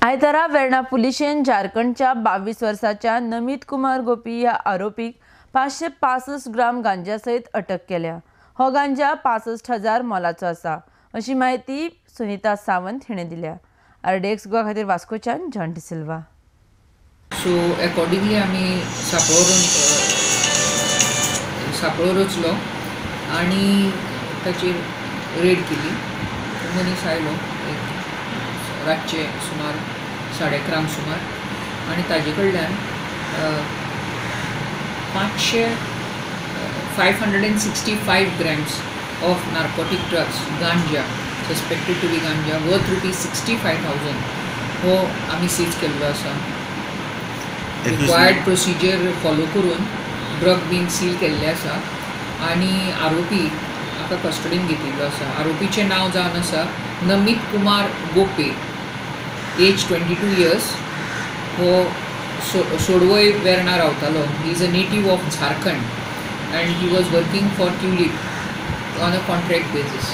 आयतारा वेर्णा पुलिशेन झारखंडच्या 22 वर्साच्या नमित कुमार गोपी ह्या आरोपीक 565 ग्राम गांजा सयत अटक केल्या. हो गांजा 65,000 मोलाचो आसा अशी म्हायती सुनीता सावंत हिणें दिल्या. आरडीएक्स गोवा खातीर वास्कोच्यान जॉन डिसिल्वा. सो एकॉर्डिंगली आमी सापळो रचलो आनी ताचेर रेड केली. मनीस आयलो एक रातचे सुमार 11:30 सुमार आनी ताजे कडल्यान 565 grams of narcotic drugs ganja, suspected to be ganja, worth ₹65,000 हो आमी सीज केल्लो आसा. रिक्वायर्ड प्रोसिजर फॉलो करून ड्रग बीन सील केल्ले आसा आनी आरोपी हाका कस्टडीन घेतिल्लो आसा. आरोपीचें नांव जावन आसा नमित कुमार गोपे, एज 22 इयर्स, हो सोडवय वेर्णा रावतालो. He is a native of Jharkhand and he was working for Tulip on a contract basis.